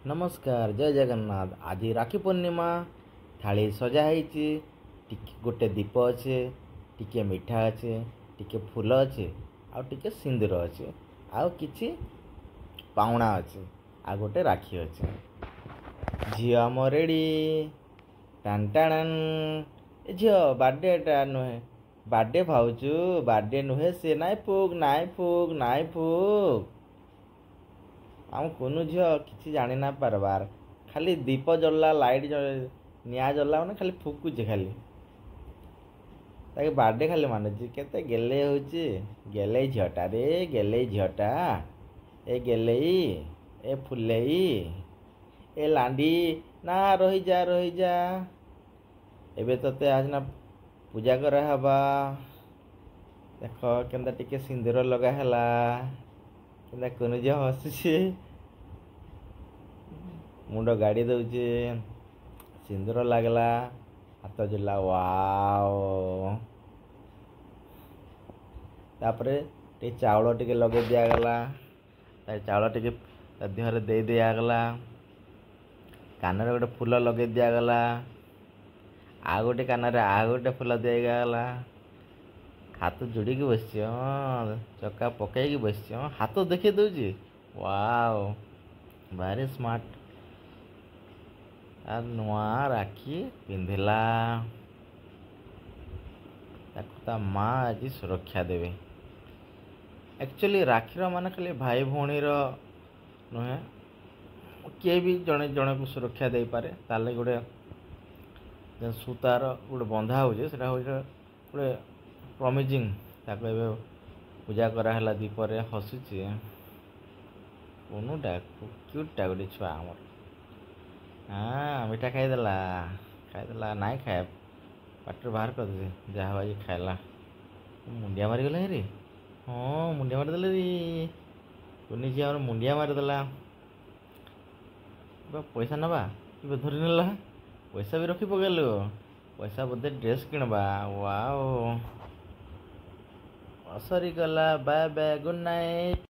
ନମସ୍କାର, ଜୟ ଜଗନ୍ନାଥ। ଆଜି ରାକ୍ଷୀ ପୂର୍ଣ୍ଣିମା। ଥାଳି ସଜା ହେଇଛି, ଟିକେ ଗୋଟେ ଦୀପ ଅଛି, ଟିକେ ମିଠା ଅଛି, ଟିକେ ଫୁଲ ଅଛି, ଆଉ ଟିକେ ସିନ୍ଦୁର ଅଛି, ଆଉ କିଛି ପାଉଣା ଅଛି, ଆଉ ଗୋଟେ ରାକ୍ଷୀ ଅଛି। ଝିଅ ଆମ ରେଡ଼ି। ଟାନ୍ ଟାଣନ୍। ଏ ଝିଅ, ବାର୍ଥଡେ ଏଟା ନୁହେଁ। ବାର୍ଥଡେ ଭାବୁଛୁ? ବାର୍ଥଡେ ନୁହେଁ ସେ। ନାଇଁ ଫୁକ୍, ନାଇଁ ଫୁକ୍, ନାଇଁ ଫୁକ୍। ଆମ କୁନୁ ଝିଅ କିଛି ଜାଣି ନା ପାରବାର୍। ଖାଲି ଦୀପ ଜଳିଲା, ଲାଇଟ୍ ନିଆଁ ଜଳିଲା ମାନେ ଖାଲି ଫୁକୁଛି। ଖାଲି ତାକେ ବାର୍ଥଡେ ଖାଲି ମାନୁଛି। କେତେ ଗେଲେଇ ହଉଛି। ଗେଲେଇ ଝିଅଟା ରେ, ଗେଲେଇ ଝିଅଟା। ଏ ଗେଲେଇ, ଏ ଫୁଲେଇ, ଏ ଲାଣ୍ଡି। ନା, ରହିଯା, ରହିଯା। ଏବେ ତତେ ଆଜ ନା ପୂଜା କରାହେବା। ଦେଖ କେନ୍ତା ଟିକେ ସିନ୍ଦୁର ଲଗା ହେଲା, କେନ୍ତା କୁନୁ ଝିଅ ହସୁଛି, ମୁଣ୍ଡ ଗାଡ଼ି ଦଉଛି। ସିନ୍ଦୁର ଲାଗଲା, ହାତ ଯୋଡ଼ିଲା। ୱାଓ! ତାପରେ ଟିକେ ଚାଉଳ ଟିକେ ଲଗେଇ ଦିଆଗଲା। ତା ଚାଉଳ ଟିକେ ତା ଦେହରେ ଦେଇ ଦିଆଗଲା। କାନରେ ଗୋଟେ ଫୁଲ ଲଗେଇ ଦିଆଗଲା। ଆଉ ଗୋଟେ କାନରେ ଆଉ ଗୋଟେ ଫୁଲ ଦିଆଗଲା। ହାତ ଯୋଡ଼ିକି ବସିଛି, ହଁ, ଚକା ପକେଇକି ବସିଛି। ହଁ, ହାତ ଦେଖେଇ ଦଉଛି। ୱାଓ, ଭାରି ସ୍ମାର୍ଟ। ଆଉ ନୂଆ ରାକ୍ଷୀ ପିନ୍ଧିଲା। ତାକୁ ତା ମା ଆଜି ସୁରକ୍ଷା ଦେବେ। ଆକ୍ଚୁଆଲି ରାକ୍ଷୀର ମାନେ ଖାଲି ଭାଇ ଭଉଣୀର ନୁହେଁ, କିଏ ବି ଜଣେ ଜଣକୁ ସୁରକ୍ଷା ଦେଇପାରେ। ତାହେଲେ ଗୋଟେ ସୂତାର ଗୋଟେ ବନ୍ଧା ହେଉଛି, ସେଟା ହେଉଛି ଗୋଟେ ପ୍ରମିଜିଂ। ତାକୁ ଏବେ ପୂଜା କରାହେଲା ଦୀପରେ। ହସୁଛି କୁନୁଟା, କ୍ୟୁଟ୍ଟା ଗୋଟେ ଛୁଆ ଆମର। ହଁ, ମିଠା ଖାଇଦେଲା, ଖାଇଦେଲା। ନାଇଁ, ଖାଏ ପାଟିରୁ ବାହାର କରିଦେଉଛି। ଯାହା ହଉ, ଆଜି ଖାଇଲା। ମୁଣ୍ଡିଆ ମାରିଗଲା ରେ। ହଁ, ମୁଣ୍ଡିଆ ମାରିଦେଲେ ରେ। କୁନି ଝିଅ ଆମର ମୁଣ୍ଡିଆ ମାରିଦେଲା। ପଇସା ନେବା ଏବେ ଧରି ନେଲା। ପଇସା ବି ରଖି ପକେଇଲୁ। ପଇସା ବୋଧେ ଡ୍ରେସ୍ କିଣବା। ୱାଓ, ସରିଗଲା। Bye bye, good night.